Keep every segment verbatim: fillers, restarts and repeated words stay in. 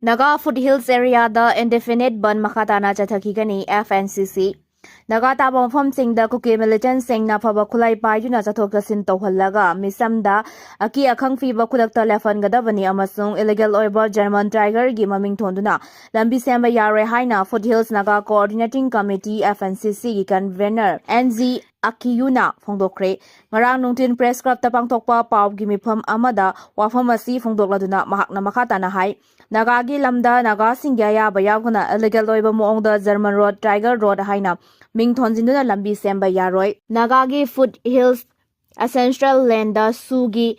Naga food hills ꯑꯦꯔꯤꯌꯥꯗ ꯏꯟꯗꯦꯐꯤꯅꯤꯠ ꯕꯟ ꯃꯈꯥ ꯇꯥꯅ ꯆꯠꯊꯈꯤꯒꯅꯤ꯫ ꯑꯦꯐ ꯑꯦꯟ ꯁꯤ ꯁꯤ ꯅꯥꯒꯥ ꯇꯥꯕ ꯃꯐꯝꯁꯤꯡꯗ ꯀꯨꯀꯤ ꯃꯤꯂꯤꯇꯦꯟꯠꯁꯤꯡꯅ ꯑꯐꯕ ꯈꯨꯠꯂꯥꯏ ꯄꯥꯏꯗꯨꯅ ꯆꯠꯊꯣꯛ ꯆꯠꯁꯤꯟ ꯇꯧꯍꯜꯂꯒ ꯃꯤꯁꯝꯗ ꯑꯀꯤ ꯑꯈꯪ ꯄꯤꯕ ꯈꯨꯗꯛꯇ ꯂꯦꯞꯍꯟꯒꯗꯕꯅꯤ ꯑꯃꯁꯨꯡ ꯏꯂꯤꯒꯦꯜ ꯑꯣꯏꯕ ꯖꯔꯃꯟ ꯇꯥꯏꯒꯔꯒꯤ ꯃꯃꯤꯡ ꯊꯣꯟꯗꯨꯅ ꯂꯝꯕꯤ ꯁꯦꯝꯕ ꯌꯥꯔꯣꯏ ꯍꯥꯏꯅ foot hills Naga coordinating committee, F N C ꯁꯤꯒꯤ ꯀꯟꯚꯦꯅꯔ ꯑꯦꯟ ꯖꯤ ꯑꯀꯤꯌꯨꯅ ꯐꯣꯡꯗꯣꯛꯈ꯭ꯔꯦ꯫ ꯉꯔꯥꯡ ꯅꯨꯡꯊꯤꯜ ꯄ꯭ꯔꯦꯁ ꯀ꯭ꯂꯕꯇ ꯄꯥꯡꯊꯣꯛꯄ ꯄꯥꯎꯒꯤ ꯃꯤꯐꯝ ꯑꯃꯗ ꯋꯥꯐꯝ ꯑꯁꯤ ꯐꯣꯡꯗꯣꯛꯂꯗꯨꯅ ꯃꯍꯥꯛꯅ ꯃꯈꯥ ꯇꯥꯅ ꯍꯥꯏ, ꯅꯥꯒꯥꯒꯤ ꯂꯝꯗ ꯅꯥꯒꯥꯁꯤꯡꯒꯤ ꯑꯌꯥꯕ ꯌꯥꯎꯗꯅ ꯏꯂꯤꯒꯦꯜ ꯑꯣꯏꯕ ꯃꯑꯣꯡꯗ ꯖꯔꯃꯟ ꯔꯣꯗ, ꯇꯥꯏꯒꯔ ꯔꯣꯗ ꯍꯥꯏꯅ ꯃꯤꯡ ꯊꯣꯟꯖꯤꯟꯗꯨꯅ ꯂꯝꯕꯤ ꯁꯦꯝꯕ ꯌꯥꯔꯣꯏ꯫ ꯅꯥꯒꯥꯒꯤ ꯐꯨꯠ ꯍꯤꯜꯁ ꯑꯦꯟꯁꯦꯁꯇ꯭ꯔꯦꯜ ꯂꯦꯟꯗ ꯁꯨꯒꯤ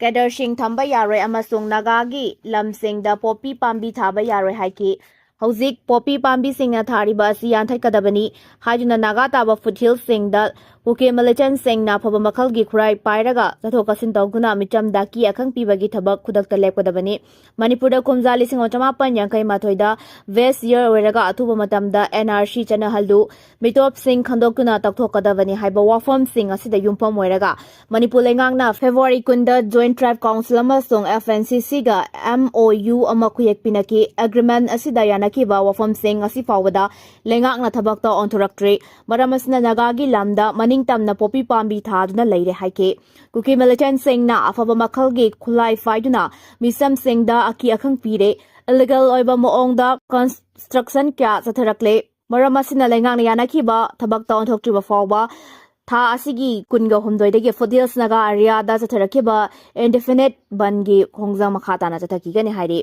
ꯀꯦꯗꯔꯁꯤꯡ ꯊꯝꯕ ꯌꯥꯔꯣꯏ ꯑꯃꯁꯨꯡ ꯅꯥꯒꯥꯒꯤ ꯂꯝꯁꯤꯡꯗ ꯄꯣꯄꯤ ꯄꯥꯝꯕꯤ ꯊꯥꯕ ꯌꯥꯔꯣꯏ ꯍꯥꯏꯈꯤ꯫ ꯍꯧꯖꯤꯛ ꯄꯣꯄꯤ ꯄꯥꯝꯕꯤꯁꯤꯡꯅ ꯊꯥꯔꯤꯕ ꯑꯁꯤ ꯌꯥꯟꯊꯠꯀꯗꯕꯅꯤ ꯍꯥꯏꯗꯨꯅ ꯅꯥꯒꯥ ꯇꯥꯕ ꯐꯨꯠ ꯍꯤꯜꯁꯁꯤꯡꯗ ꯀꯨꯀꯤ ꯃꯤꯂꯤꯇꯦꯟꯠꯁꯤꯡꯅ ꯑꯐꯕ ꯃꯈꯜꯒꯤ ꯈꯨꯠꯂꯥꯏ ꯄꯥꯏꯔꯒ ꯆꯠꯊꯣꯛ ꯆꯠꯁꯤꯟ ꯇꯧꯗꯨꯅ ꯃꯤꯆꯝꯗ ꯑꯀꯤ ꯑꯈꯪ ꯄꯤꯕꯒꯤ ꯊꯕꯛ ꯈꯨꯗꯛꯇ ꯂꯦꯞꯀꯗꯕꯅꯤ꯫ ꯃꯅꯤꯄꯨꯔꯗ ꯀꯨꯝꯖꯥ ꯂꯤꯁꯤꯡ ꯑꯃ ꯆꯃꯥꯄꯟ ꯌꯥꯡꯈꯩ ꯃꯥꯊꯣꯏꯗ ꯋꯦꯁ ꯏꯌꯔ ꯑꯣꯏꯔꯒ ꯑꯊꯨꯕ ꯃꯇꯝꯗ ꯑꯦꯟ ꯑꯥꯔ ꯁꯤ ꯆꯠꯅꯍꯜꯂꯨ, ꯃꯤꯇꯣꯞꯁꯤꯡ ꯈꯟꯗꯣꯛꯇꯨꯅ ꯇꯧꯊꯣꯛꯀꯗꯕꯅꯤ ꯍꯥꯏꯕ ꯋꯥꯐꯝꯁꯤꯡ ꯑꯁꯤꯗ ꯌꯨꯝꯐꯝ ꯑꯣꯏꯔꯒ ꯃꯅꯤꯄꯨꯔ ꯂꯩꯉꯥꯛꯅ ꯐꯦꯕ꯭ꯔꯨꯋꯥꯔꯤ ꯀꯨꯟꯗ ꯖꯣꯏꯟꯠ ꯇ꯭ꯔꯥꯏꯕ ꯀꯥꯎꯟꯁꯤꯜ ꯑꯃꯁꯨꯡ ꯑꯦꯐ ꯑꯦꯟ ꯁꯤ ꯁꯤꯒ ꯑꯦꯝ ꯑꯣ ꯌꯨ ꯑꯃ ꯈꯨꯌꯦꯛ ꯄꯤꯅꯈꯤ꯫ ꯑꯦꯒ꯭ꯔꯤꯃꯦꯟꯠ ꯑꯁꯤꯗ ꯌꯥꯅꯈꯤꯕ ꯋꯥꯐꯝꯁꯤꯡ ꯉꯁꯤ ꯐꯥꯎꯕꯗ ꯂꯩꯉꯥꯛꯅ ꯊꯕꯛꯇ ꯑꯣꯟꯊꯣꯔꯛꯇ꯭ꯔꯤ꯫ ꯃꯔꯝ ꯑꯁꯤꯅ ꯅꯥꯒꯥꯒꯤ ꯂꯝꯗ ꯃꯅꯤꯡ ꯇꯝꯅ ꯄꯣꯄꯤ ꯄꯥꯝꯕꯤ ꯊꯥꯗꯨꯅ ꯂꯩꯔꯦ ꯍꯥꯏꯈꯤ꯫ ꯀꯨꯀꯤ ꯃꯤꯂꯤꯇꯦꯟꯠꯁꯤꯡꯅ ꯑꯐꯕ ꯃꯈꯜꯒꯤ ꯈꯨꯠꯂꯥꯏ ꯄꯥꯏꯗꯨꯅ ꯃꯤꯆꯝꯁꯤꯡꯗ ꯑꯀꯤ ꯑꯈꯪ ꯄꯤꯔꯦ꯫ ꯏꯂꯤꯒꯦꯜ ꯑꯣꯏꯕ ꯃꯑꯣꯡꯗ ꯀꯟꯁꯇ꯭ꯔꯛꯁꯟ ꯀꯌꯥ ꯆꯠꯊꯔꯛꯂꯦ꯫ ꯃꯔꯝ ꯑꯁꯤꯅ ꯂꯩꯉꯥꯛꯅ ꯌꯥꯅꯈꯤꯕ ꯊꯕꯛꯇ ꯑꯣꯟꯊꯣꯛꯇ꯭ꯔꯤꯕ ꯐꯥꯎꯕ ꯊꯥ ꯑꯁꯤꯒꯤ ꯀꯨꯟꯒ ꯍꯨꯝꯗꯣꯏꯗꯒꯤ ꯐꯨꯠ ꯍꯤꯜꯁ ꯅꯥꯒꯥ ꯑꯦꯔꯤꯌꯥꯗ ꯆꯠꯊꯔꯛꯈꯤꯕ ꯏꯟꯗꯦꯐꯤꯅꯤꯠ ꯕꯟꯒꯤ ꯈꯣꯡꯖꯪ ꯃꯈꯥ ꯇꯥꯅ ꯆꯠꯊꯈꯤꯒꯅꯤ ꯍꯥꯏꯔꯤ꯫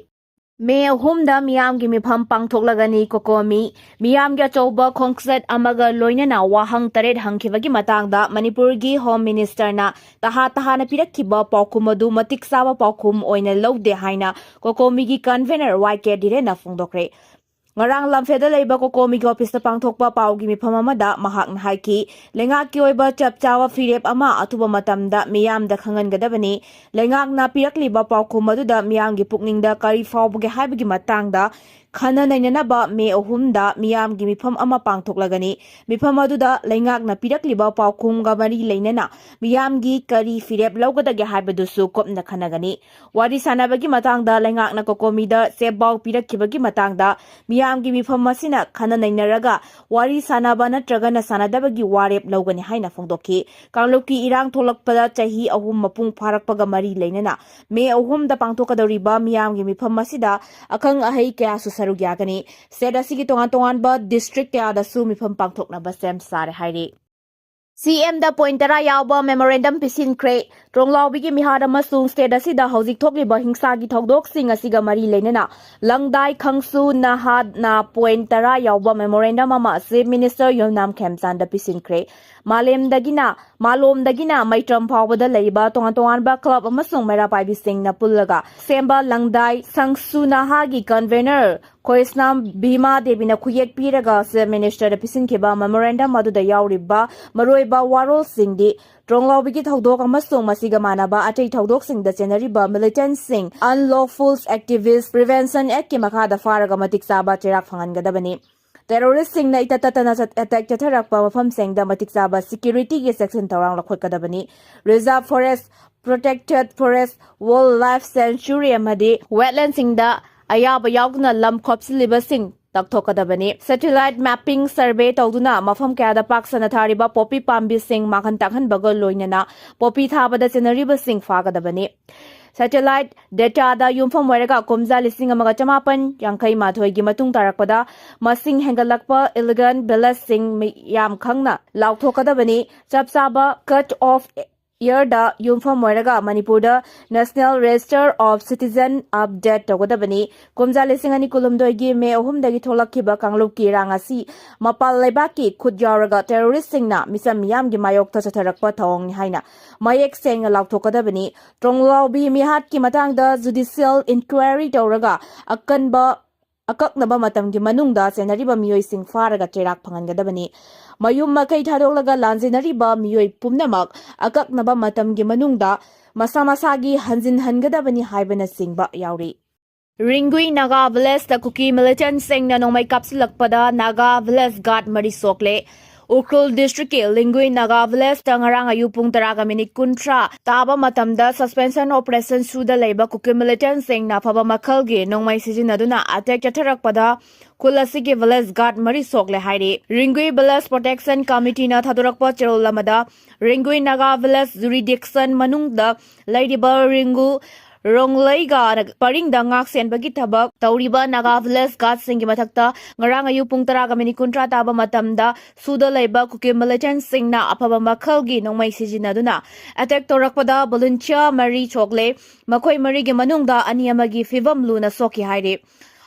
ꯃꯦ ꯑꯍꯨꯝꯗ ꯃꯤꯌꯥꯝꯒꯤ ꯃꯤꯐꯝ ꯄꯥꯡꯊꯣꯛꯂꯒꯅꯤ꯫ ꯀꯣꯀꯣꯃꯤ ꯃꯤꯌꯥꯝꯒꯤ ꯑꯆꯧꯕ ꯈꯣꯡꯆꯠ ꯑꯃꯒ ꯂꯣꯏꯅꯅ ꯋꯥꯍꯪ ꯇꯔꯦꯠ ꯍꯪꯈꯤꯕꯒꯤ ꯃꯇꯥꯡꯗ ꯃꯅꯤꯄꯨꯔꯒꯤ ꯍꯣꯝ ꯃꯤꯅꯤꯁꯇꯔꯅ ꯇꯍꯥ ꯇꯍꯥꯅ ꯄꯤꯔꯛꯈꯤꯕ ꯄꯥꯎꯈꯨꯝ ꯑꯗꯨ ꯃꯇꯤꯛ ꯆꯥꯕ ꯄꯥꯎꯈꯨꯝ ꯑꯣꯏꯅ ꯂꯧꯗꯦ ꯍꯥꯏꯅ ꯀꯣꯀꯣꯃꯤꯒꯤ ꯀꯟꯚꯦꯅꯔ ꯋꯥꯏ ꯀꯦ ꯙꯤꯔꯦꯟꯅ ꯐꯣꯡꯗꯣꯛꯈ꯭ꯔꯦ꯫ ꯉꯔꯥꯡ ꯂꯝꯐꯦꯜꯗ ꯂꯩꯕ ꯀꯣꯀꯣꯃꯤꯒꯤ ꯑꯣꯐꯤꯁꯇ ꯄꯥꯡꯊꯣꯛꯄ ꯄꯥꯎꯒꯤ ꯃꯤꯐꯝ ꯑꯃꯗ ꯃꯍꯥꯛꯅ ꯍꯥꯏꯈꯤ, ꯂꯩꯉꯥꯛꯀꯤ ꯑꯣꯏꯕ ꯆꯞ ꯆꯥꯕ ꯐꯤꯔꯦꯞ ꯑꯃ ꯑꯊꯨꯕ ꯃꯇꯝꯗ ꯃꯤꯌꯥꯝꯗ ꯈꯪꯍꯟꯒꯗꯕꯅꯤ꯫ ꯂꯩꯉꯥꯛꯅ ꯄꯤꯔꯛꯂꯤꯕ ꯄꯥꯎꯈꯨꯝ ꯑꯗꯨꯗ ꯃꯤꯌꯥꯝꯒꯤ ꯄꯨꯛꯅꯤꯡꯗ ꯀꯔꯤ ꯐꯥꯎꯕꯒꯦ ꯍꯥꯏꯕꯒꯤ ꯃꯇꯥꯡꯗ ꯈꯟꯅ ꯅꯩꯅꯅꯕ ꯃꯦ ꯑꯍꯨꯝꯗ ꯃꯤꯌꯥꯝꯒꯤ ꯃꯤꯐꯝ ꯑꯃ ꯄꯥꯡꯊꯣꯛꯂꯒꯅꯤ꯫ ꯃꯤꯐꯝ ꯑꯗꯨꯗ ꯂꯩꯉꯥꯛꯅ ꯄꯤꯔꯛꯂꯤꯕ ꯄꯥꯎꯈꯨꯝꯒ ꯃꯔꯤ ꯂꯩꯅꯅ ꯃꯤꯌꯥꯝꯒꯤ ꯀꯔꯤ ꯐꯤꯔꯦꯞ ꯂꯧꯒꯗꯒꯦ ꯍꯥꯏꯕꯗꯨꯁꯨ ꯀꯨꯞꯅ ꯈꯟꯅꯒꯅꯤ꯫ ꯋꯥꯔꯤ ꯁꯥꯟꯅꯕꯒꯤ ꯃꯇꯥꯡꯗ ꯂꯩꯉꯥꯛꯅ ꯀꯣꯀꯣꯃꯤꯗ ꯆꯦ ꯄꯥꯎ ꯄꯤꯔꯛꯈꯤꯕꯒꯤ ꯃꯇꯥꯡꯗ ꯃꯤꯌꯥꯝꯒꯤ ꯃꯤꯐꯝ ꯑꯁꯤꯅ ꯈꯟꯅ ꯅꯩꯅꯔꯒ ꯋꯥꯔꯤ ꯁꯥꯟꯅꯕ ꯅꯠꯇ꯭ꯔꯒꯅ ꯁꯥꯟꯅꯗꯕꯒꯤ ꯋꯥꯔꯦꯞ ꯂꯧꯒꯅꯤ ꯍꯥꯏꯅ ꯐꯣꯡꯗꯣꯛꯈꯤ꯫ ꯀꯥꯡꯂꯨꯞꯀꯤ ꯏꯔꯥꯡ ꯊꯣꯛꯂꯛꯄꯗ ꯆꯍꯤ ꯑꯍꯨꯝ ꯃꯄꯨꯡ ꯐꯥꯔꯛꯄꯒ ꯃꯔꯤ ꯂꯩꯅꯅ ꯃꯦ ꯑꯍꯨꯝꯗ ꯄꯥꯡꯊꯣꯛꯀꯗꯧꯔꯤꯕ ꯃꯤꯌꯥꯝꯒꯤ ꯃꯤꯐꯝ ꯑꯁꯤꯗ ꯑꯈꯪ ꯑꯍꯩ ꯀꯌꯥꯁꯨ ꯁꯔꯨꯛ ꯌꯥꯒꯅꯤ꯫ ꯁ꯭ꯇꯦꯠ ꯑꯁꯤꯒꯤ ꯇꯣꯉꯥꯟ ꯇꯣꯉꯥꯟꯕ ꯗꯤꯁꯇ꯭ꯔꯤꯛ ꯀꯌꯥꯗꯁꯨ ꯃꯤꯐꯝ ꯄꯥꯡꯊꯣꯛꯅꯕ ꯁꯦꯝ ꯁꯥꯔꯦ ꯍꯥꯏꯔꯤ꯫ ꯁꯤ ꯑꯦꯝꯗ ꯄꯣꯏꯟ ꯇꯔꯥ ꯌꯥꯎꯕ ꯃꯦꯃꯣꯔꯦꯟꯗꯝ ꯄꯤꯁꯤꯟꯈ꯭ꯔꯦ꯫ ꯇ꯭ꯔꯣꯡꯂꯥꯎꯕꯤꯒꯤ ꯃꯤꯍꯥꯠ ꯑꯃꯁꯨꯡ ꯁ꯭ꯇꯦꯠ ꯑꯁꯤꯗ ꯍꯧꯖꯤꯛ ꯊꯣꯛꯂꯤꯕ ꯍꯤꯡꯁꯥꯒꯤ ꯊꯧꯗꯣꯛꯁꯤꯡ ꯑꯁꯤꯒ ꯃꯔꯤ ꯂꯩꯅꯅ ꯂꯪꯗꯥꯏ ꯈꯪꯁꯨ ꯅꯍꯥꯠꯅ ꯄꯣꯏꯟ ꯇꯔꯥ ꯌꯥꯎꯕ ꯃꯦꯃꯣꯔꯦꯟꯗꯝ ꯑꯃ ꯆꯤꯐ ꯃꯤꯅꯤꯁꯇꯔ ꯌꯨꯝꯅꯥꯝ ꯈꯦꯝꯆꯥꯟꯗ ꯄꯤꯁꯤꯟꯈ꯭ꯔꯦ꯫ ꯃꯥꯂꯦꯝꯗꯒꯤꯅ ꯃꯥꯂꯣꯝꯗꯒꯤꯅ ꯃꯩꯇ꯭ꯔꯝ ꯐꯥꯎꯕꯗ ꯂꯩꯔꯤꯕ ꯇꯣꯉꯥꯟ ꯇꯣꯉꯥꯟꯕ ꯀ꯭ꯂꯕ ꯑꯃꯁꯨꯡ ꯃꯩꯔꯥ ꯄꯥꯏꯕꯤꯁꯤꯡꯅ ꯄꯨꯜꯂꯒ ꯁꯦꯝꯕ ꯂꯪꯗꯥꯏ ꯁꯪꯁꯨ ꯅꯍꯥꯒꯤ ꯀꯟꯚꯦꯅꯔ ꯈꯣꯏꯁꯅꯥꯝ ꯚꯤꯃꯥ ꯗꯦꯕꯤꯅ ꯈꯨꯌꯦꯛ ꯄꯤꯔꯒ ꯆꯤꯐ ꯃꯤꯅꯤꯁꯇꯔꯗ ꯄꯤꯁꯤꯟꯈꯤꯕ ꯃꯦꯃꯣꯔꯦꯟꯗꯝ ꯑꯗꯨꯗ ꯌꯥꯎꯔꯤꯕ ꯃꯔꯨꯑꯣꯏꯕ ꯋꯥꯔꯣꯜꯁꯤꯡꯗꯤ ꯇ꯭ꯔꯣꯡꯂꯥꯎꯕꯤꯒꯤ ꯊꯧꯗꯣꯛ ꯑꯃꯁꯨꯡ ꯃꯁꯤꯒ ꯃꯥꯟꯅꯕ ꯑꯇꯩ ꯊꯧꯗꯣꯛꯁꯤꯡꯗ ꯆꯦꯟꯅꯔꯤꯕ ꯃꯤꯂꯤꯇꯦꯟꯠꯁꯤꯡ Unlawful Activist Prevention Actꯀꯤ ꯃꯈꯥꯗ ꯐꯥꯔꯒ ꯃꯇꯤꯛ ꯆꯥꯕ ꯆꯩꯔꯥꯛ ꯐꯪꯍꯟꯒꯗꯕꯅꯤ꯫ ꯇꯦꯔꯣꯔꯤꯁ꯭ꯠꯁꯤꯡꯅ ꯏꯇꯠ ꯇꯠꯇꯅ ꯆꯠ-, ꯑꯦꯇꯦꯛ ꯆꯠꯊꯔꯛꯄ ꯃꯐꯝꯁꯤꯡꯗ ꯃꯇꯤꯛ ꯆꯥꯕ ꯁꯦꯀ꯭ꯌꯨꯔꯤꯇꯤꯒꯤ ꯆꯦꯛꯁꯤꯟ ꯊꯧꯔꯥꯡ ꯂꯧꯈꯠꯀꯗꯕꯅꯤ꯫ Reserve Forest, Protected Forest, Wildlife Sanctuary ꯑꯃꯗꯤ ꯋꯦꯠꯂꯦꯟꯗꯁꯤꯡꯗ ꯑꯌꯥꯕ ꯌꯥꯎꯗꯅ ꯂꯝ ꯈꯣꯞꯆꯤꯜꯂꯤꯕꯁꯤꯡ ꯂꯧꯊꯣꯛꯀꯗꯕꯅꯤ꯫ ꯁꯦꯇꯦꯂꯥꯏꯠ ꯃꯦꯞꯄꯤꯡ ꯁꯔꯚꯦ ꯇꯧꯗꯨꯅ ꯃꯐꯝ ꯀꯌꯥꯗ ꯄꯥꯛ ꯁꯟꯅ ꯊꯥꯔꯤꯕ ꯄꯣꯄꯤ ꯄꯥꯝꯕꯤꯁꯤꯡ ꯃꯥꯡꯍꯟ ꯇꯥꯛꯍꯟꯕꯒ ꯂꯣꯏꯅꯅ ꯄꯣꯄꯤ ꯊꯥꯕꯗ ꯆꯦꯟꯅꯔꯤꯕꯁꯤꯡ ꯐꯥꯒꯗꯕꯅꯤ꯫ ꯁꯦꯇꯦꯂꯥꯏꯠ ꯗꯦꯇꯥꯗ ꯌꯨꯝꯐꯝ ꯑꯣꯏꯔꯒ ꯀꯨꯝꯖꯥ ꯂꯤꯁꯤꯡ ꯑꯃꯒ ꯆꯃꯥꯄꯟ ꯌꯥꯡꯈꯩ ꯃꯥꯊꯣꯏꯒꯤ ꯃꯇꯨꯡ ꯇꯥꯔꯛꯄꯗ ꯃꯁꯤꯡ ꯍꯦꯟꯒꯠꯂꯛꯄ ꯏꯂꯤꯒꯦꯜ ꯚꯤꯂꯦꯖꯁꯤꯡ ꯃꯤꯌꯥꯝ ꯈꯪꯅ ꯂꯥꯎꯊꯣꯛꯀꯗꯕꯅꯤ꯫ ꯆꯞ ꯆꯥꯕ ꯀꯠ ꯑꯣꯐ ꯌꯔꯗ ꯌꯨꯝꯐꯝ ꯑꯣꯏꯔꯒ ꯃꯅꯤꯄꯨꯔꯗ National Register of Citizen update ꯇꯧꯒꯗꯕꯅꯤ꯫ ꯀꯨꯝꯖꯥ ꯂꯤꯁꯤꯡ ꯑꯅꯤ ꯀꯨꯟꯍꯨꯝꯗꯣꯏꯒꯤ ꯃꯦ ꯑꯍꯨꯝꯗꯒꯤ ꯊꯣꯛꯂꯛꯈꯤꯕ ꯀꯥꯡꯂꯨꯞꯀꯤ ꯏꯔꯥꯡ ꯑꯁꯤ ꯃꯄꯥꯟ ꯂꯩꯕꯥꯛꯀꯤ ꯈꯨꯠ ꯌꯥꯎꯔꯒ ꯇꯦꯔꯣꯔꯤꯁ꯭ꯠꯁꯤꯡꯅ ꯃꯤꯆꯝ ꯃꯤꯌꯥꯝꯒꯤ ꯃꯥꯌꯣꯛꯇ ꯆꯠꯊꯔꯛꯄ ꯊꯧꯑꯣꯡꯅꯤ ꯍꯥꯏꯅ ꯃꯌꯦꯛ ꯁꯦꯡꯅ ꯂꯥꯎꯊꯣꯛꯀꯗꯕꯅꯤ꯫ ꯇ꯭ꯔꯣꯡꯂꯥꯎꯕꯤ ꯃꯤꯍꯥꯠꯀꯤ ꯃꯇꯥꯡꯗ ꯖꯨꯗꯤꯁꯤꯌꯦꯜ ꯏꯟꯀ꯭ꯋꯥꯏꯔꯤ ꯇꯧꯔꯒ ꯑꯀꯟꯕ ꯑꯀꯛꯅꯕ ꯃꯇꯝꯒꯤ ꯃꯅꯨꯡꯗ ꯆꯦꯟꯅꯔꯤꯕ ꯃꯤꯑꯣꯏꯁꯤꯡ ꯐꯥꯔꯒ ꯆꯩꯔꯥꯛ ꯐꯪꯍꯟꯒꯗꯕꯅꯤ꯫ ꯃꯌꯨꯝ ꯃꯀꯩ ꯊꯥꯗꯣꯛꯂꯒ ꯂꯥꯟꯖꯦꯟꯅꯔꯤꯕ ꯃꯤꯑꯣꯏ ꯄꯨꯝꯅꯃꯛ ꯑꯀꯛꯅꯕ ꯃꯇꯝꯒꯤ ꯃꯅꯨꯡꯗ ꯃꯁꯥ ꯃꯁꯥꯒꯤ ꯍꯟꯖꯤꯟꯍꯟꯒꯗꯕꯅꯤ ꯍꯥꯏꯕꯅꯆꯤꯡꯕ ꯌꯥꯎꯔꯤ꯫ ꯔꯤꯡꯒꯨꯏ ꯅꯥꯒꯥ ꯚꯤꯂꯦꯖꯇ ꯀꯨꯀꯤ ꯃꯤꯂꯤꯇꯦꯟꯠꯁꯤꯡꯅ ꯅꯣꯡꯃꯩ ꯀꯥꯞꯁꯤꯜꯂꯛꯄꯗ ꯅꯥꯒꯥ ꯚꯤꯂꯦꯖ ꯒꯥꯔꯗ ꯃꯔꯤ ꯁꯣꯛꯂꯦ꯫ ꯎꯈ꯭ꯔꯨꯜ ꯗꯤꯁꯇ꯭ꯔꯤꯛꯀꯤ ꯂꯤꯡꯒꯨꯏ ꯅꯥꯒꯥ ꯚꯤꯂꯦꯖꯇ ꯉꯔꯥꯡ ꯑꯌꯨꯛ ꯄꯨꯡ ꯇꯔꯥꯒ ꯃꯤꯅꯤꯠ ꯀꯨꯟꯊ꯭ꯔꯥ ꯇꯥꯕ ꯃꯇꯝꯗ ꯁꯁꯄꯦꯟꯁꯟ ꯑꯣꯄꯔꯦꯁꯟ ꯁꯨꯗ ꯂꯩꯕ ꯀꯨꯀꯤ ꯃꯤꯂꯤꯇꯦꯟꯠꯁꯤꯡꯅ ꯑꯐꯕ ꯃꯈꯜꯒꯤ ꯅꯣꯡꯃꯩ ꯁꯤꯖꯤꯟꯅꯗꯨꯅ ꯑꯦꯇꯦꯛ ꯆꯠꯊꯔꯛꯄꯗ ꯈꯨꯜ ꯑꯁꯤꯒꯤ ꯚꯤꯂꯦꯖ ꯒꯥꯔꯗ ꯃꯔꯤ ꯁꯣꯛꯂꯦ ꯍꯥꯏꯔꯤ꯫ ꯔꯤꯡꯒꯨꯏ ꯚꯤꯂꯦꯖ ꯄ꯭ꯔꯣꯇꯦꯛꯁꯟ ꯀꯃꯤꯇꯤꯅ ꯊꯥꯗꯣꯔꯛꯄ ꯆꯦꯔꯣꯜ ꯑꯃꯗ ꯔꯤꯡꯒꯨꯏ ꯅꯥꯒꯥ ꯚꯤꯂꯦꯖ ꯖꯨꯔꯤꯗꯤꯛꯁꯟ ꯃꯅꯨꯡꯗ ꯂꯩꯔꯤꯕ ꯔꯤꯡꯒꯨ ꯔꯣꯡꯂꯩꯒ ꯄꯔꯤꯡꯗ ꯉꯥꯛ ꯁꯦꯟꯕꯒꯤ ꯊꯕꯛ ꯇꯧꯔꯤꯕ ꯅꯥꯒꯥ ꯚꯤꯂꯦꯖ ꯒꯥꯔꯗꯁꯤꯡꯒꯤ ꯃꯊꯛꯇ ꯉꯔꯥꯡ ꯑꯌꯨꯛ ꯄꯨꯡ ꯇꯔꯥꯒ ꯃꯤꯅꯤꯠ ꯀꯨꯟꯊ꯭ꯔꯥ ꯇꯥꯕ ꯃꯇꯝꯗ ꯁꯨꯗ ꯂꯩꯕ ꯀꯨꯀꯤ ꯃꯤꯂꯤꯇꯦꯟꯠꯁꯤꯡꯅ ꯑꯐꯕ ꯃꯈꯜꯒꯤ ꯅꯣꯡꯃꯩ ꯁꯤꯖꯤꯟꯅꯗꯨꯅ ꯑꯦꯇꯦꯛ ꯇꯧꯔꯛꯄꯗ ꯚꯣꯂꯨꯟꯇꯤꯌꯔ ꯃꯔꯤ ꯁꯣꯛꯂꯦ꯫ ꯃꯈꯣꯏ ꯃꯔꯤꯒꯤ ꯃꯅꯨꯡꯗ ꯑꯅꯤ ꯑꯃꯒꯤ ꯐꯤꯕꯝ ꯂꯨꯅ ꯁꯣꯛꯈꯤ ꯍꯥꯏꯔꯤ꯫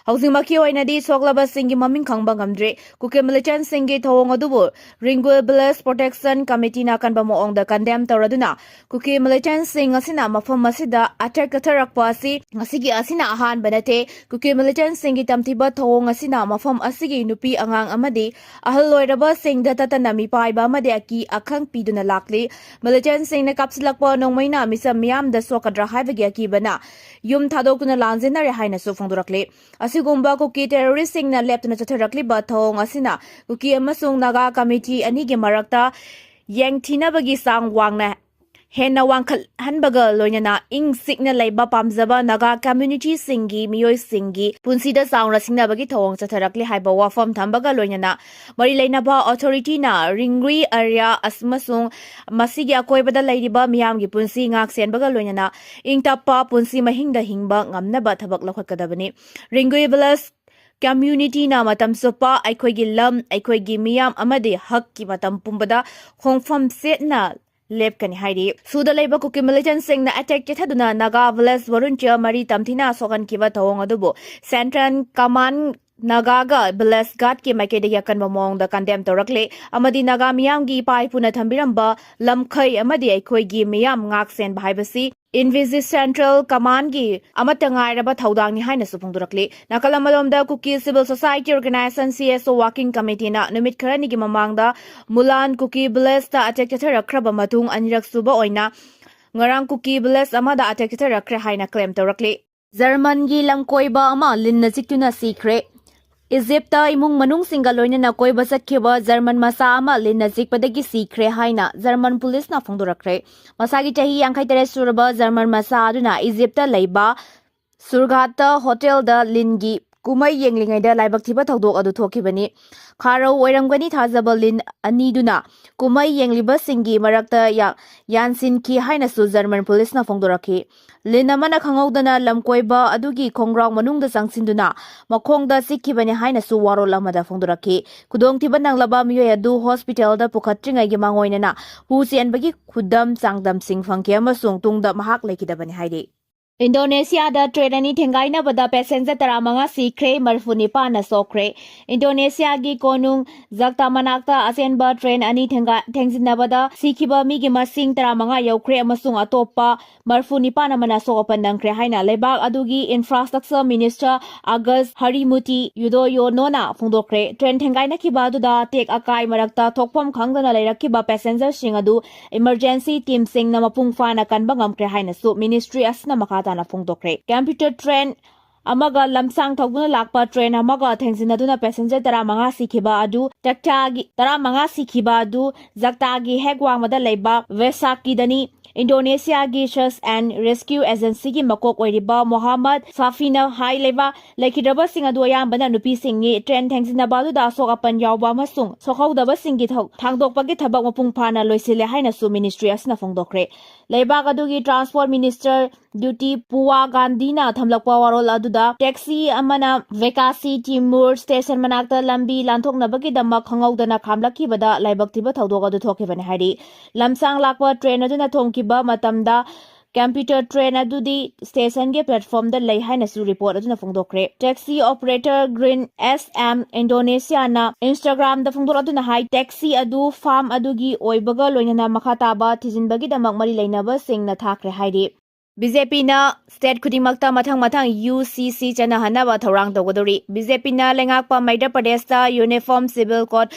ꯍꯧꯖꯤꯛꯃꯛꯀꯤ ꯑꯣꯏꯅꯗꯤ ꯁꯣꯛꯂꯕꯁꯤꯡꯒꯤ ꯃꯃꯤꯡ ꯈꯪꯕ ꯉꯝꯗ꯭ꯔꯤ꯫ ꯀꯨꯀꯤ ꯃꯤꯂꯤꯇꯦꯟꯠꯁꯤꯡꯒꯤ ꯊꯧꯑꯣꯡ ꯑꯗꯨꯕꯨ ꯔꯤꯡꯒꯨꯜ ꯚꯤꯂꯦꯖ ꯄ꯭ꯔꯣꯇꯦꯛꯁꯟ ꯀꯃꯤꯇꯤꯅ ꯑꯀꯟꯕ ꯃꯑꯣꯡꯗ ꯀꯟꯗꯦꯝ ꯇꯧꯔꯗꯨꯅ ꯀꯨꯀꯤ ꯃꯤꯂꯤꯇꯦꯟꯠꯁꯤꯡ ꯑꯁꯤꯅ ꯃꯐꯝ ꯑꯁꯤꯗ ꯑꯦꯇꯦꯛ ꯆꯠꯊꯔꯛꯄ ꯑꯁꯤ ꯉꯁꯤꯒꯤ ꯑꯁꯤꯅ ꯑꯍꯥꯟꯕ ꯅꯠꯇꯦ꯫ ꯀꯨꯀꯤ ꯃꯤꯂꯤꯇꯦꯟꯠꯁꯤꯡꯒꯤ ꯇꯝꯊꯤꯕ ꯊꯧꯑꯣꯡ ꯑꯁꯤꯅ ꯃꯐꯝ ꯑꯁꯤꯒꯤ ꯅꯨꯄꯤ ꯑꯉꯥꯡ ꯑꯃꯗꯤ ꯑꯍꯜ ꯑꯣꯏꯔꯕꯁꯤꯡꯗ ꯇꯠꯇꯅ ꯃꯤꯄꯥꯏꯕ ꯑꯃꯗꯤ ꯑꯀꯤ ꯑꯈꯪ ꯄꯤꯗꯨꯅ ꯂꯥꯛꯂꯤ꯫ ꯃꯤꯂꯤꯇꯦꯟꯠꯁꯤꯡꯅ ꯀꯥꯞꯁꯤꯜꯂꯛꯄ ꯅꯣꯡꯃꯩꯅ ꯃꯤꯆꯝ ꯃꯤꯌꯥꯝꯗ ꯁꯣꯛꯀꯗ꯭ꯔꯥ ꯍꯥꯏꯕꯒꯤ ꯑꯀꯤꯕꯅ ꯌꯨꯝ ꯊꯥꯗꯣꯛꯇꯨꯅ ꯂꯥꯟꯖꯦꯟꯅꯔꯦ ꯍꯥꯏꯅꯁꯨ ꯐꯣꯡꯗꯣꯔꯛꯂꯤ꯫ ꯑꯁꯤꯒꯨꯝꯕ ꯀꯨꯀꯤ ꯇꯦꯔꯣꯔꯤꯁ꯭ꯠꯁꯤꯡꯅ ꯂꯦꯞꯇꯅ ꯆꯠꯊꯔꯛꯂꯤꯕ ꯊꯧꯑꯣꯡ ꯑꯁꯤꯅ ꯀꯨꯀꯤ ꯑꯃꯁꯨꯡ ꯅꯥꯒꯥ ꯀꯝꯃ꯭ꯌꯨꯅꯤꯇꯤ ꯑꯅꯤꯒꯤ ꯃꯔꯛꯇ ꯌꯦꯡꯊꯤꯅꯕꯒꯤ ꯆꯥꯡ ꯋꯥꯡꯅ ꯍꯦꯟꯅ ꯋꯥꯡꯈꯠꯍꯟꯕꯒ ꯂꯣꯏꯅꯅ ꯏꯪ ꯆꯤꯛꯅ ꯂꯩꯕ ꯄꯥꯝꯖꯕ ꯅꯥꯒꯥ ꯀꯝꯃ꯭ꯌꯨꯅꯤꯇꯤꯁꯤꯡꯒꯤ ꯃꯤꯑꯣꯏꯁꯤꯡꯒꯤ ꯄꯨꯟꯁꯤꯗ ꯆꯥꯎꯅ ꯁꯤꯡꯅꯕꯒꯤ ꯊꯧꯑꯣꯡ ꯆꯠꯊꯔꯛꯂꯤ ꯍꯥꯏꯕ ꯋꯥꯐꯝ ꯊꯝꯕꯒ ꯂꯣꯏꯅꯅ ꯃꯔꯤ ꯂꯩꯅꯕ ꯑꯣꯊꯣꯔꯤꯇꯤꯅ ꯔꯤꯡꯒꯨꯏ ꯑꯦꯔꯤꯌꯥ ꯑꯃꯁꯨꯡ ꯃꯁꯤꯒꯤ ꯑꯀꯣꯏꯕꯗ ꯂꯩꯔꯤꯕ ꯃꯤꯌꯥꯝꯒꯤ ꯄꯨꯟꯁꯤ ꯉꯥꯛ ꯁꯦꯟꯕꯒ ꯂꯣꯏꯅꯅ ꯏꯪ ꯇꯞꯄ ꯄꯨꯟꯁꯤ ꯃꯍꯤꯡꯗ ꯍꯤꯡꯕ ꯉꯝꯅꯕ ꯊꯕꯛ ꯂꯧꯈꯠꯀꯗꯕꯅꯤ꯫ ꯔꯤꯡꯒꯨꯏ ꯚꯤꯂꯦꯖ ꯀꯝꯃ꯭ꯌꯨꯅꯤꯇꯤꯅ ꯃꯇꯝ ꯆꯨꯞꯄ ꯑꯩꯈꯣꯏꯒꯤ ꯂꯝ, ꯑꯩꯈꯣꯏꯒꯤ ꯃꯤꯌꯥꯝ ꯑꯃꯗꯤ ꯍꯛꯀꯤ ꯃꯇꯝ ꯄꯨꯝꯕꯗ ꯈꯣꯡꯐꯝ ꯆꯦꯠꯅ ꯂꯦꯞꯀꯅꯤ ꯍꯥꯏꯔꯤ꯫ ꯁꯨꯗ ꯂꯩꯕ ꯀꯨꯀꯤ ꯃꯤꯂꯤꯇꯦꯟꯠꯁꯤꯡꯅ ꯑꯦꯇꯦꯛ ꯆꯠꯊꯗꯨꯅ ꯅꯥꯒꯥ ꯚꯤꯂꯦꯖ ꯚꯣꯂꯨꯟꯇꯤꯌꯔ ꯃꯔꯤ ꯇꯝꯊꯤꯅ ꯁꯣꯛꯍꯟꯈꯤꯕ ꯊꯧꯑꯣꯡ ꯑꯗꯨꯕꯨ ꯁꯦꯟꯇ꯭ꯔꯦꯜ ꯀꯃꯥꯟ ꯅꯥꯒꯥꯒ ꯚꯤꯂꯦꯖ ꯒꯥꯔꯗꯀꯤ ꯃꯥꯏꯀꯩꯗꯒꯤ ꯑꯀꯟꯕ ꯃꯑꯣꯡꯗ ꯀꯟꯗꯦꯝ ꯇꯧꯔꯛꯂꯦ ꯑꯃꯗꯤ ꯅꯥꯒꯥ ꯃꯤꯌꯥꯝꯒꯤ ꯏꯄꯥ ꯏꯄꯨꯅ ꯊꯝꯕꯤꯔꯝꯕ ꯂꯝꯈꯩ ꯑꯃꯗꯤ ꯑꯩꯈꯣꯏꯒꯤ ꯃꯤꯌꯥꯝ ꯉꯥꯛ ꯁꯦꯟꯕ ꯍꯥꯏꯕꯁꯤ ꯏꯟꯚꯤꯖꯤ ꯁꯦꯟꯇ꯭ꯔꯦꯜ ꯀꯃꯥꯟꯒꯤ ꯑꯃꯠꯇ ꯉꯥꯏꯔꯕ ꯊꯧꯗꯥꯡꯅꯤ ꯍꯥꯏꯅꯁꯨ ꯐꯣꯡꯗꯣꯔꯛꯂꯤ꯫ ꯅꯥꯀꯜ ꯑꯃꯔꯣꯝꯗ ꯀꯨꯀꯤ civil society organisation, C S ꯑꯣ, ꯋꯥꯔꯀꯤꯡ ꯀꯃꯤꯇꯤꯅ ꯅꯨꯃꯤꯠ ꯈꯔꯅꯤꯒꯤ ꯃꯃꯥꯡꯗ ꯃꯨꯂꯥꯟ ꯀꯨꯀꯤ ꯚꯤꯂꯦꯖꯇ ꯑꯦꯇꯦꯛ ꯆꯠꯊꯔꯛꯈ꯭ꯔꯕ ꯃꯇꯨꯡ ꯑꯅꯤꯔꯛ ꯁꯨꯕ ꯑꯣꯏꯅ ꯉꯔꯥꯡ ꯀꯨꯀꯤ ꯚꯤꯂꯦꯖ ꯑꯃꯗ ꯑꯦꯇꯦꯛ ꯆꯠꯊꯔꯛꯈ꯭ꯔꯦ ꯍꯥꯏꯅ ꯀ꯭ꯂꯦꯝ ꯇꯧꯔꯛꯂꯤ꯫ ꯖꯔꯃꯟꯒꯤ ꯂꯝꯀꯣꯏꯕ ꯑꯃ ꯂꯤꯟꯅ ꯆꯤꯛꯇꯨꯅ ꯁꯤꯈ꯭ꯔꯦ꯫ ꯏꯖꯤꯞꯇ ꯏꯃꯨꯡ ꯃꯅꯨꯡꯁꯤꯡꯒ ꯂꯣꯏꯅꯅ ꯀꯣꯏꯕ ꯆꯠꯈꯤꯕ ꯖꯔꯃꯟ ꯃꯆꯥ ꯑꯃ ꯂꯤꯟꯅ ꯆꯤꯛꯄꯗꯒꯤ ꯁꯤꯈ꯭ꯔꯦ ꯍꯥꯏꯅ ꯖꯔꯃꯟ ꯄꯨꯂꯤꯁꯅ ꯐꯣꯡꯗꯣꯔꯛꯈ꯭ꯔꯦ꯫ ꯃꯁꯥꯒꯤ ꯆꯍꯤ ꯌꯥꯡꯈꯩ ꯇꯔꯦꯠ ꯁꯨꯔꯕ ꯖꯔꯃꯟ ꯃꯆꯥ ꯑꯗꯨꯅ ꯏꯖꯤꯞꯇ ꯂꯩꯕ ꯁꯨꯔꯒꯥꯠꯇ ꯍꯣꯇꯦꯜꯗ ꯂꯤꯟꯒꯤ ꯀꯨꯝꯍꯩ ꯌꯦꯡꯂꯤꯉꯩꯗ ꯂꯥꯏꯕꯛ ꯊꯤꯕ ꯊꯧꯗꯣꯛ ꯑꯗꯨ ꯊꯣꯛꯈꯤꯕꯅꯤ꯫ ꯈꯥꯔꯧ ꯑꯣꯏꯔꯝꯒꯅꯤ ꯊꯥꯖꯕ ꯂꯤꯟ ꯑꯅꯤꯗꯨꯅ ꯀꯨꯝꯍꯩ ꯌꯦꯡꯂꯤꯕꯁꯤꯡꯒꯤ ꯃꯔꯛꯇ ꯌꯥ-, ꯌꯥꯟꯁꯤꯟꯈꯤ ꯍꯥꯏꯅꯁꯨ ꯖꯔꯃꯟ ꯄꯨꯂꯤꯁꯅ ꯐꯣꯡꯗꯣꯔꯛꯈꯤ꯫ ꯂꯤꯟ ꯑꯃꯅ ꯈꯪꯍꯧꯗꯅ ꯂꯝꯀꯣꯏꯕ ꯑꯗꯨꯒꯤ ꯈꯣꯡꯒ꯭ꯔꯥꯎ ꯃꯅꯨꯡꯗ ꯆꯪꯁꯤꯟꯗꯨꯅ ꯃꯈꯣꯡꯗ ꯆꯤꯛꯈꯤꯕꯅꯤ ꯍꯥꯏꯅꯁꯨ ꯋꯥꯔꯣꯜ ꯑꯃꯗ ꯐꯣꯡꯗꯣꯔꯛꯈꯤ꯫ ꯈꯨꯗꯣꯡꯊꯤꯕ ꯅꯪꯂꯕ ꯃꯤꯑꯣꯏ ꯑꯗꯨ ꯍꯣꯁꯄꯤꯇꯥꯜꯗ ꯄꯨꯈꯠꯇ꯭ꯔꯤꯉꯩꯒꯤ ꯃꯥꯡꯑꯣꯏꯅꯅ ꯍꯨ ꯆꯦꯟꯕꯒꯤ ꯈꯨꯗꯝ ꯆꯥꯡꯗꯝꯁꯤꯡ ꯐꯪꯈꯤ ꯑꯃꯁꯨꯡ ꯇꯨꯡꯗ ꯃꯍꯥꯛ ꯂꯩꯈꯤꯗꯕꯅꯤ ꯍꯥꯏꯔꯤ꯫ ꯏꯟꯗꯣꯅꯦꯁꯤꯌꯥꯗ ꯇ꯭ꯔꯦꯟ ꯑꯅꯤ ꯊꯦꯡꯒꯥꯏꯅꯕꯗ ꯄꯦꯁꯦꯟꯖꯔ ꯇꯔꯥꯃꯉꯥ ꯁꯤꯈ꯭ꯔꯦ, ꯃꯔꯤꯐꯨ ꯅꯤꯄꯥꯟꯅ ꯁꯣꯛꯈ꯭ꯔꯦ꯫ ꯏꯟꯗꯣꯅꯦꯁꯤꯌꯥꯒꯤ ꯀꯣꯅꯨꯡ ꯖꯛꯇꯥ ꯃꯅꯥꯛꯇ ꯑꯆꯦꯟꯕ ꯇ꯭ꯔꯦꯟ ꯑꯅꯤ ꯊꯦꯡꯒꯥ-, ꯊꯦꯡꯖꯤꯟꯅꯕꯗ ꯁꯤꯈꯤꯕ ꯃꯤꯒꯤ ꯃꯁꯤꯡ ꯇꯔꯥꯃꯉꯥ ꯌꯧꯈ꯭ꯔꯦ ꯑꯃꯁꯨꯡ ꯑꯇꯣꯞꯄ ꯃꯔꯤꯐꯨ ꯅꯤꯄꯥꯟ ꯑꯃꯅ ꯑꯁꯣꯛ ꯑꯄꯟ ꯅꯪꯈ꯭ꯔꯦ ꯍꯥꯏꯅ ꯂꯩꯕꯥꯛ ꯑꯗꯨꯒꯤ ꯏꯟꯐ꯭ꯔꯥꯁ꯭ꯇ꯭ꯔꯛꯆꯔ ꯃꯤꯅꯤꯁꯇꯔ ꯑꯒꯁ ꯍꯔꯤꯃꯨꯇꯤ ꯌꯨꯗꯣꯌꯣꯅꯣꯅ ꯐꯣꯡꯗꯣꯛꯈ꯭ꯔꯦ꯫ ꯇ꯭ꯔꯦꯟ ꯊꯦꯡꯒꯥꯏꯅꯈꯤꯕ ꯑꯗꯨꯗ ꯑꯇꯦꯛ ꯑꯀꯥꯏ ꯃꯔꯛꯇ ꯊꯣꯛꯐꯝ ꯈꯪꯗꯅ ꯂꯩꯔꯛꯈꯤꯕ ꯄꯦꯁꯦꯟꯖꯔꯁꯤꯡ ꯑꯗꯨ ꯏꯃꯔꯖꯦꯟꯁꯤ ꯇꯤꯝꯁꯤꯡꯅ ꯃꯄꯨꯡ ꯐꯥꯅ ꯀꯟꯕ ꯉꯝꯈ꯭ꯔꯦ ꯍꯥꯏꯅꯁꯨ ꯃꯤꯅꯤꯁꯇ꯭ꯔꯤ ꯑꯁꯤꯅ ꯃꯈꯥ ꯇꯥꯅ ꯐꯣꯡꯗꯣꯛꯈ꯭ꯔꯦ꯫ ꯀꯝꯄ꯭ꯌꯨꯇꯔ ꯇ꯭ꯔꯦꯟ ꯑꯃꯒ ꯂꯝꯁꯥꯡ ꯊꯧꯗꯨꯅ ꯂꯥꯛꯄ ꯇ꯭ꯔꯦꯟ ꯑꯃꯒ ꯊꯦꯡꯖꯤꯟꯅꯗꯨꯅ ꯄꯦꯁꯦꯟꯖꯔ ꯇꯔꯥꯃꯉꯥ ꯁꯤꯈꯤꯕ ꯑꯗꯨ ꯖꯛꯇꯥꯒꯤ, ꯇꯔꯥꯃꯉꯥ ꯁꯤꯈꯤꯕ ꯑꯗꯨ ꯖꯛꯇꯥꯒꯤ ꯍꯦꯛ ꯋꯥꯡꯃꯗ ꯂꯩꯕ ꯋꯦꯁꯥꯀꯤꯗꯅꯤ꯫ ꯏꯟꯗꯣꯅꯦꯁꯤꯌꯥꯒꯤ ꯁꯔꯆ ꯑꯦꯟ ꯔꯦꯁꯀ꯭ꯌꯨ ꯑꯦꯖꯦꯟꯁꯤꯒꯤ ꯃꯀꯣꯛ ꯑꯣꯏꯔꯤꯕ ꯃꯣꯍꯥꯃꯗ ꯁꯥꯐꯤꯅ ꯍꯥꯏ ꯂꯩꯕ ꯂꯩꯈꯤꯗ꯭ꯔꯕꯁꯤꯡ ꯑꯗꯨ ꯑꯌꯥꯝꯕꯅ ꯅꯨꯄꯤꯁꯤꯡꯅꯤ꯫ ꯇ꯭ꯔꯦꯟ ꯊꯦꯡꯖꯤꯟꯅꯕ ꯑꯗꯨꯗ ꯑꯁꯣꯛ ꯑꯄꯟ ꯌꯥꯎꯕ ꯑꯃꯁꯨꯡ ꯁꯣꯛꯍꯧꯗꯕꯁꯤꯡꯒꯤ ꯊꯧ-, ꯊꯥꯡꯗꯣꯛꯄꯒꯤ ꯊꯕꯛ ꯃꯄꯨꯡ ꯐꯥꯅ ꯂꯣꯏꯁꯤꯜꯂꯦ ꯍꯥꯏꯅꯁꯨ ꯃꯤꯅꯤꯁꯇ꯭ꯔꯤ ꯑꯁꯤꯅ ꯐꯣꯡꯗꯣꯛꯈ꯭ꯔꯦ꯫ ꯂꯩꯕꯥꯛ ꯑꯗꯨꯒꯤ ꯇ꯭ꯔꯥꯟꯁꯄꯣꯔꯠ ꯃꯤꯅꯤꯁꯇꯔ ꯗ꯭ꯌꯨꯇꯤ ꯄꯨꯋꯥ ꯒꯥꯟꯙꯤꯅ ꯊꯝꯂꯛꯄ ꯋꯥꯔꯣꯜ ꯑꯗꯨꯗ ꯇꯦꯛꯁꯤ ꯑꯃꯅ ꯕꯦꯀꯥꯁꯤ ꯇꯤꯃꯨꯔ ꯁ꯭ꯇꯦꯁꯟ ꯃꯅꯥꯛꯇ ꯂꯝꯕꯤ ꯂꯥꯟꯊꯣꯛꯅꯕꯒꯤꯗꯃꯛ ꯈꯪꯍꯧꯗꯅ ꯈꯥꯝꯂꯛꯈꯤꯕꯗ ꯂꯥꯏꯕꯛ ꯊꯤꯕ ꯊꯧꯗꯣꯛ ꯑꯗꯨ ꯊꯣꯛꯈꯤꯕꯅꯤ ꯍꯥꯏꯔꯤ꯫ ꯂꯝꯁꯥꯡ ꯂꯥꯛꯄ ꯇ꯭ꯔꯦꯟ ꯑꯗꯨꯅ ꯊꯣꯝꯈꯤꯕ ꯃꯇꯝꯗ Computer train ꯑꯗꯨꯗꯤ stationꯒꯤ platformꯗ ꯂꯩ ꯍꯥꯏꯅꯁꯨ report ꯑꯗꯨꯅ ꯐꯣꯡꯗꯣꯛꯈ꯭ꯔꯦ꯫ Taxi operator Green S M Indonesiaꯅ Instagramꯗ ꯐꯣꯡꯗꯣꯔꯛꯇꯨꯅ ꯍꯥꯏ, taxi ꯑꯗꯨ farm ꯑꯗꯨꯒꯤ ꯑꯣꯏꯕꯒ ꯂꯣꯏꯅꯅ ꯃꯈꯥ ꯇꯥꯕ ꯊꯤꯖꯤꯟꯕꯒꯤꯗꯃꯛ ꯃꯔꯤ ꯂꯩꯅꯕꯁꯤꯡꯅ ꯊꯥꯈ꯭ꯔꯦ ꯍꯥꯏꯔꯤ꯫ BJPꯅ state ꯈꯨꯗꯤꯡꯃꯛꯇ ꯃꯊꯪ ꯃꯊꯪ UCC ꯆꯠꯅꯍꯟꯅꯕ ꯊꯧꯔꯥꯡ ꯇꯧꯒꯗꯧꯔꯤ꯫ BJPꯅ ꯂꯩꯉꯥꯛꯄ ꯃꯩꯙ꯭ꯌ ꯄ꯭ꯔꯗꯦꯁꯇ Uniform Civil Code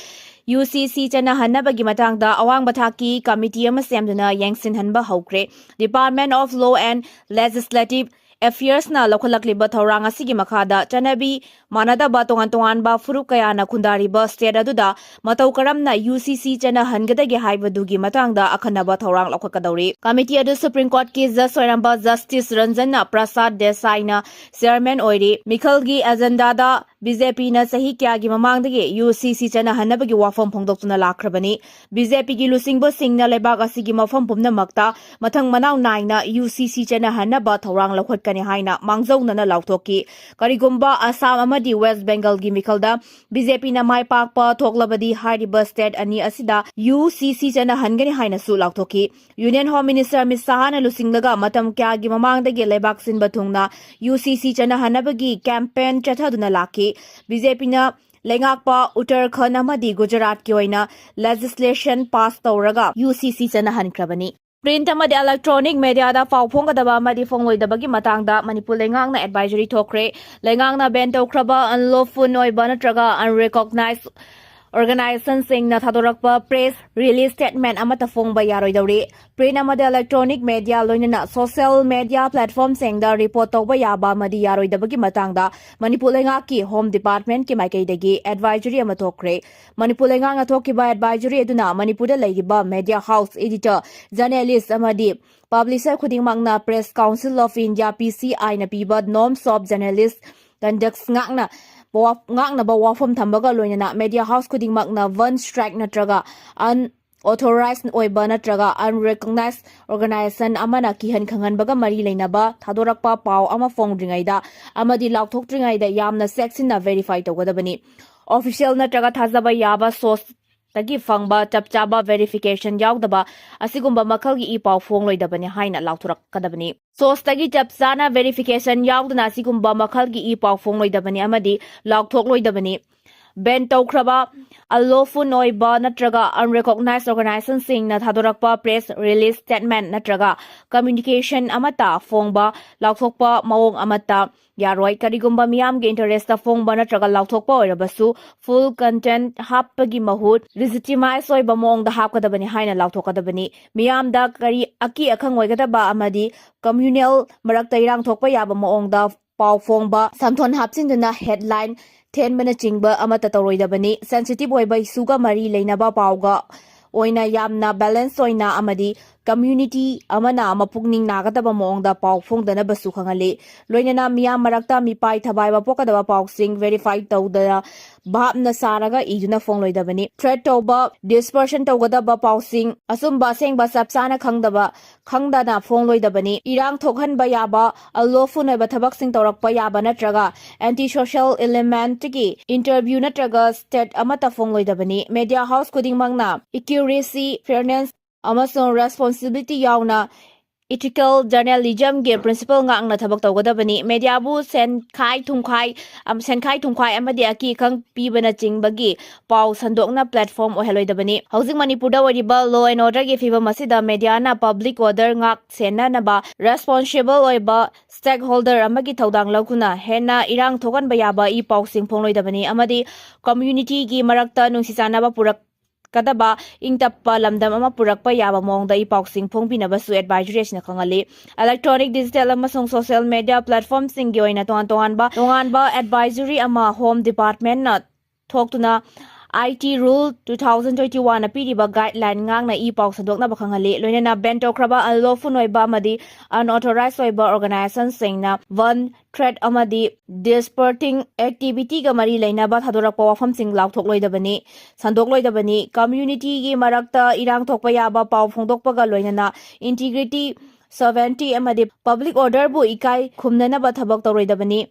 UCC ꯆꯠꯅꯍꯟꯅꯕꯒꯤ ꯃꯇꯥꯡꯗ ꯑꯋꯥꯡꯕ ꯊꯥꯛꯀꯤ committee ꯑꯃ ꯁꯦꯝꯗꯨꯅ ꯌꯦꯡꯁꯤꯟꯍꯟꯕ ꯍꯧꯈ꯭ꯔꯦ꯫ Department of Law and Legislative Affairsꯅ ꯂꯧꯈꯠꯂꯛꯂꯤꯕ ꯊꯧꯔꯥꯡ ꯑꯁꯤꯒꯤ ꯃꯈꯥꯗ ꯆꯠꯅꯕꯤ ꯃꯥꯟꯅꯗꯕ ꯇꯣꯉꯥꯟ ꯇꯣꯉꯥꯟꯕ ꯐꯨꯔꯨꯞ ꯀꯌꯥꯅ ꯈꯨꯟꯗꯥꯔꯤꯕ state ꯑꯗꯨꯗ ꯃꯇꯧ ꯀꯔꯝꯅ UCC ꯆꯠꯅꯍꯟꯒꯗꯒꯦ ꯍꯥꯏꯕꯗꯨꯒꯤ ꯃꯇꯥꯡꯗ ꯑꯈꯟꯅꯕ ꯊꯧꯔꯥꯡ ꯂꯧꯈꯠꯀꯗꯧꯔꯤ꯫ Committee ꯑꯗꯨ Supreme Courtꯀꯤ judge ꯑꯣꯏꯔꯝꯕ Justice Ranjana Prasad Desaiꯅ chairman ꯑꯣꯏꯔꯤ꯫ ꯃꯤꯈꯜꯒꯤ agendaꯗ BJPꯅ ꯆꯍꯤ ꯀꯌꯥꯒꯤ ꯃꯃꯥꯡꯗꯒꯤ UCC ꯆꯠꯅꯍꯟꯅꯕꯒꯤ ꯋꯥꯐꯝ ꯐꯣꯡꯗꯣꯛꯇꯨꯅ ꯂꯥꯛꯈ꯭ꯔꯕꯅꯤ꯫ BJPꯒꯤ ꯂꯨꯆꯤꯡꯕꯁꯤꯡꯅ ꯂꯩꯕꯥꯛ ꯑꯁꯤꯒꯤ ꯃꯐꯝ ꯄꯨꯝꯅꯃꯛꯇ ꯃꯊꯪ ꯃꯅꯥꯎ ꯅꯥꯏꯅ UCC ꯆꯠꯅꯍꯟꯅꯕ ꯊꯧꯔꯥꯡ ꯂꯧꯈꯠꯀꯅꯤ ꯍꯥꯏꯅ ꯃꯥꯡꯖꯧꯅꯅ ꯂꯥꯎꯊꯣꯛꯈꯤ꯫ ꯀꯔꯤꯒꯨꯝꯕ ꯑꯁꯥꯝ ꯑꯃꯗꯤ West Bengalꯒꯤ ꯃꯤꯈꯜꯗ BJPꯅ ꯃꯥꯏ ꯄꯥꯛꯄ ꯊꯣꯛꯂꯕꯗꯤ, ꯍꯥꯏꯔꯤꯕ state ꯑꯅꯤ ꯑꯁꯤꯗ UCC ꯆꯠꯅꯍꯟꯒꯅꯤ ꯍꯥꯏꯅꯁꯨ ꯂꯥꯎꯊꯣꯛꯈꯤ꯫ Union Home Minister ꯑꯃꯤꯠ ꯁꯥꯍꯅ ꯂꯨꯆꯤꯡꯂꯒ ꯃꯇꯝ ꯀꯌꯥꯒꯤ ꯃꯃꯥꯡꯗꯒꯤ ꯂꯩꯕꯥꯛ ꯁꯤꯟꯕ ꯊꯨꯡꯅ UCC ꯆꯠꯅꯍꯟꯅꯕꯒꯤ campaign ꯆꯠꯊꯗꯨꯅ ꯂꯥꯛꯈꯤ꯫ BJPꯅ ꯂꯩꯉꯥꯛꯄ ꯎꯠꯇꯔꯈꯟꯗ ꯑꯃꯗꯤ ꯒꯨꯖꯔꯥꯠꯀꯤ ꯑꯣꯏꯅ legislation pass ꯇꯧꯔꯒ UCC ꯆꯠꯅꯍꯟꯈ꯭ꯔꯕꯅꯤ꯫ Print ꯑꯃꯗꯤ electronic mediaꯗ ꯄꯥꯎ ꯐꯣꯡꯒꯗꯕ ꯑꯃꯗꯤ ꯐꯣꯡꯂꯣꯏꯗꯕꯒꯤ ꯃꯇꯥꯡꯗ ꯃꯅꯤꯄꯨꯔ ꯂꯩꯉꯥꯛꯅ advisory ꯊꯣꯛꯈ꯭ꯔꯦ꯫ ꯂꯩꯉꯥꯛꯅ ban ꯇꯧꯈ꯭ꯔꯕ unlawful ꯑꯣꯏꯕ ꯅꯠꯇ꯭ꯔꯒ unrecognized organisationꯁꯤꯡꯅ ꯊꯥꯗꯣꯔꯛꯄ press release statement ꯑꯃꯠꯇ ꯐꯣꯡꯕ ꯌꯥꯔꯣꯏꯗꯧꯔꯤ꯫ Print ꯑꯃꯗꯤ electronic media ꯂꯣꯏꯅꯅ social media platformꯁꯤꯡꯗ report ꯇꯧꯕ ꯌꯥꯕ ꯑꯃꯗꯤ ꯌꯥꯔꯣꯏꯗꯕꯒꯤ ꯃꯇꯥꯡꯗ ꯃꯅꯤꯄꯨꯔ ꯂꯩꯉꯥꯛꯀꯤ Home Departmentꯀꯤ ꯃꯥꯏꯀꯩꯗꯒꯤ advisory ꯑꯃ ꯊꯣꯛꯈ꯭ꯔꯦ꯫ ꯃꯅꯤꯄꯨꯔ ꯂꯩꯉꯥꯛꯅ ꯊꯣꯛꯈꯤꯕ advisory ꯑꯗꯨꯅ ꯃꯅꯤꯄꯨꯔꯗ ꯂꯩꯔꯤꯕ media house, editor, journalist ꯑꯃꯗꯤ publisher ꯈꯨꯗꯤꯡꯃꯛꯅ Press Council of India, PCIꯅ ꯄꯤꯕ norms of journalist conduct ꯉꯥꯛꯅ ꯋꯥ-, ꯉꯥꯛꯅꯕ ꯋꯥꯐꯝ ꯊꯝꯕꯒ ꯂꯣꯏꯅꯅ media house ꯈꯨꯗꯤꯡꯃꯛꯅ one strike ꯅꯠꯇ꯭ꯔꯒ unauthorized ꯑꯣꯏꯕ ꯅꯠꯇ꯭ꯔꯒ unrecognized organisation ꯑꯃꯅ ꯀꯤꯍꯟ ꯈꯪꯍꯟꯕꯒ ꯃꯔꯤ ꯂꯩꯅꯕ ꯊꯥꯗꯣꯔꯛꯄ ꯄꯥꯎ ꯑꯃ ꯐꯣꯡꯗ꯭ꯔꯤꯉꯩꯗ ꯑꯃꯗꯤ ꯂꯥꯎꯊꯣꯛꯇ꯭ꯔꯤꯉꯩꯗ ꯌꯥꯝꯅ ꯆꯦꯛꯁꯤꯟꯅ verify ꯇꯧꯒꯗꯕꯅꯤ꯫ Official ꯅꯠꯇ꯭ꯔꯒ ꯊꯥꯖꯕ ꯌꯥꯕ source ꯇꯒꯤ ꯐꯪꯕ ꯆꯞ ꯆꯥꯕ verification ꯌꯥꯎꯗꯕ ꯑꯁꯤꯒꯨꯝꯕ ꯃꯈꯜꯒꯤ ꯏ ꯄꯥꯎ ꯐꯣꯡꯂꯣꯏꯗꯕꯅꯤ ꯍꯥꯏꯅ ꯂꯥꯎꯊꯣꯔꯛꯀꯗꯕꯅꯤ꯫ Source ꯇꯒꯤ ꯆꯞ ꯆꯥꯅ verification ꯌꯥꯎꯗꯅ ꯑꯁꯤꯒꯨꯝꯕ ꯃꯈꯜꯒꯤ ꯏ ꯄꯥꯎ ꯐꯣꯡꯂꯣꯏꯗꯕꯅꯤ ꯑꯃꯗꯤ ꯂꯥꯎꯊꯣꯛꯂꯣꯏꯗꯕꯅꯤ꯫ Ban ꯇꯧꯈ꯭ꯔꯕ, unlawful ꯑꯣꯏꯕ ꯅꯠꯇ꯭ꯔꯒ unrecognized organization ꯁꯤꯡꯅ ꯊꯥꯗꯣꯔꯛꯄ press release, statement ꯅꯠꯇ꯭ꯔꯒ communication ꯑꯃꯠꯇ ꯐꯣꯡꯕ, ꯂꯥꯎꯊꯣꯛꯄ ꯃꯑꯣꯡ ꯑꯃꯠꯇ ꯌꯥꯔꯣꯏ꯫ ꯀꯔꯤꯒꯨꯝꯕ ꯃꯤꯌꯥꯝꯒꯤ interest ꯇ ꯐꯣꯡꯕ ꯅꯠꯇ꯭ꯔꯒ ꯂꯥꯎꯊꯣꯛꯄ ꯑꯣꯏꯔꯕꯁꯨ, full content ꯍꯥꯞꯄꯒꯤ ꯃꯍꯨꯠ legitimize ꯑꯣꯏꯕ ꯃꯑꯣꯡꯗ ꯍꯥꯞꯀꯗꯕꯅꯤ ꯍꯥꯏꯅ ꯂꯥꯎꯊꯣꯛꯀꯗꯕꯅꯤ꯫ ꯃꯤꯌꯥꯝꯗ ꯀꯔꯤ ꯑꯀꯤ ꯑꯈꯪ ꯑꯣꯏꯒꯗꯕ ꯑꯃꯗꯤ communal ꯃꯔꯛꯇ ꯏꯔꯥꯡ ꯊꯣꯛꯄ ꯌꯥꯕ ꯃꯑꯣꯡꯗ ꯄꯥꯎ ꯐꯣꯡꯕ, ꯁꯝꯊꯣꯟ ꯍꯥꯞꯆꯤꯟꯗꯨꯅ headline ꯊꯦꯟꯕꯅꯆꯤꯡꯕ ꯑꯃꯠꯇ ꯇꯧꯔꯣꯏꯗꯕꯅꯤ꯫ Sensitive ꯑꯣꯏꯕ issue ꯒ ꯃꯔꯤ ꯂꯩꯅꯕ ꯄꯥꯎꯒ ꯑꯣꯏꯅ ꯌꯥꯝꯅ balance ꯑꯣꯏꯅ ꯑꯃꯗꯤ community ꯑꯃꯅ ꯑꯃ ꯄꯨꯛꯅꯤꯡ ꯅꯥꯒꯗꯕ ꯃꯑꯣꯡꯗ ꯄꯥꯎ ꯐꯣꯡꯗꯅꯕꯁꯨ ꯈꯪꯍꯜꯂꯤ꯫ ꯂꯣꯏꯅꯅ ꯃꯤꯌꯥꯝ ꯃꯔꯛꯇ ꯃꯤꯄꯥꯏ ꯊꯕꯥꯏꯕ ꯄꯣꯛꯀꯗꯕ ꯄꯥꯎꯁꯤꯡ verify ꯇꯧꯗꯅ ꯚꯥꯞꯅ ꯁꯥꯔꯒ ꯏꯗꯨꯅ ꯐꯣꯡꯂꯣꯏꯗꯕꯅꯤ꯫ Threat ꯇꯧꯕ, dispersion ꯇꯧꯒꯗꯕ ꯄꯥꯎꯁꯤꯡ ꯑꯆꯨꯝꯕ ꯑꯁꯦꯡꯕ ꯆꯞ ꯆꯥꯅ ꯈꯪꯗꯕ, ꯈꯪꯗꯅ ꯐꯣꯡꯂꯣꯏꯗꯕꯅꯤ꯫ ꯏꯔꯥꯡ ꯊꯣꯛꯍꯟꯕ ꯌꯥꯕ, unlawful ꯑꯣꯏꯕ ꯊꯕꯛꯁꯤꯡ ꯇꯧꯔꯛꯄ ꯌꯥꯕ ꯅꯠꯇ꯭ꯔꯒ anti social element ꯀꯤ interview ꯅꯠꯇ꯭ꯔꯒ statement ꯑꯃꯠꯇ ꯐꯣꯡꯂꯣꯏꯗꯕꯅꯤ꯫ Media house ꯈꯨꯗꯤꯡꯃꯛꯅ accuracy, fairness ꯑꯃꯁꯨꯡ responsibility ꯌꯥꯎꯅ ethical journalism ꯒꯤ principle ꯉꯥꯛꯅ ꯊꯕꯛ ꯇꯧꯒꯗꯕꯅꯤ꯫ Media ꯕꯨ ꯁꯦꯟꯈꯥꯏ ꯊꯨꯝꯈꯥꯏ, ꯑꯝ, ꯁꯦꯟꯈꯥꯏ ꯊꯨꯝꯈꯥꯏ ꯑꯃꯗꯤ ꯑꯀꯤ ꯑꯈꯪ ꯄꯤꯕꯅꯆꯤꯡꯕꯒꯤ ꯄꯥꯎ ꯁꯟꯗꯣꯛꯅ platform ꯑꯣꯏꯍꯜꯂꯣꯏꯗꯕꯅꯤ꯫ ꯍꯧꯖꯤꯛ ꯃꯅꯤꯄꯨꯔꯗ ꯑꯣꯏꯔꯤꯕ law and order ꯒꯤ ꯐꯤꯕꯝ ꯑꯁꯤꯗ media ꯅ public order ꯉꯥꯛ ꯁꯦꯟꯅꯅꯕ responsible ꯑꯣꯏꯕ stakeholder ꯑꯃꯒꯤ ꯊꯧꯗꯥꯡ ꯂꯧꯗꯨꯅ ꯍꯦꯟꯅ ꯏꯔꯥꯡ ꯊꯣꯛꯍꯟꯕ ꯌꯥꯕ ꯏ ꯄꯥꯎꯁꯤꯡ ꯐꯣꯡꯂꯣꯏꯗꯕꯅꯤ ꯑꯃꯗꯤ community ꯒꯤ ꯃꯔꯛꯇ ꯅꯨꯡꯁꯤ ꯆꯥꯟꯅꯕ ꯄꯨꯔꯛꯀꯗꯕ ꯏꯪ ꯇꯞꯄ ꯂꯝꯗꯝ ꯑꯃ ꯄꯨꯔꯛꯄ ꯌꯥꯕ ꯃꯑꯣꯡꯗ ꯏ ꯄꯥꯎꯁꯤꯡ ꯐꯣꯡꯕꯤꯅꯕꯁꯨ advisory ꯑꯁꯤꯅ ꯈꯪꯍꯜꯂꯤ꯫ Electronic, digital ꯑꯃꯁꯨꯡ social media platform ꯁꯤꯡꯒꯤ ꯑꯣꯏꯅ ꯇꯣꯉꯥꯟ ꯇꯣꯉꯥꯟꯕ, ꯇꯣꯉꯥꯟꯕ advisory ꯑꯃ Home Department ꯅ ꯊꯣꯛꯇꯨꯅ I T rule two thousand twenty-one ꯅ ꯄꯤꯔꯤꯕ guideline ꯉꯥꯛꯅ ꯏ ꯄꯥꯎ ꯁꯟꯗꯣꯛꯅꯕ ꯈꯪꯍꯜꯂꯤ꯫ ꯂꯣꯏꯅꯅ ban ꯇꯧꯈ꯭ꯔꯕ, unlawful ꯑꯣꯏꯕ ꯑꯃꯗꯤ unauthorized ꯑꯣꯏꯕ organization ꯁꯤꯡꯅ ꯚꯟ, threat ꯑꯃꯗꯤ dispersing activity ꯒ ꯃꯔꯤ ꯂꯩꯅꯕ ꯊꯥꯗꯣꯔꯛꯄ ꯋꯥꯐꯝꯁꯤꯡ ꯂꯥꯎꯊꯣꯛꯂꯣꯏꯗꯕꯅꯤ, ꯁꯟꯗꯣꯛꯂꯣꯏꯗꯕꯅꯤ꯫ Community ꯒꯤ ꯃꯔꯛꯇ ꯏꯔꯥꯡ ꯊꯣꯛꯄ ꯌꯥꯕ ꯄꯥꯎ ꯐꯣꯡꯗꯣꯛꯄꯒ ꯂꯣꯏꯅꯅ integrity, sovereignty ꯑꯃꯗꯤ public order ꯕꯨ ꯏꯀꯥꯏ ꯈꯨꯝꯅꯅꯕ ꯊꯕꯛ ꯇꯧꯔꯣꯏꯗꯕꯅꯤ꯫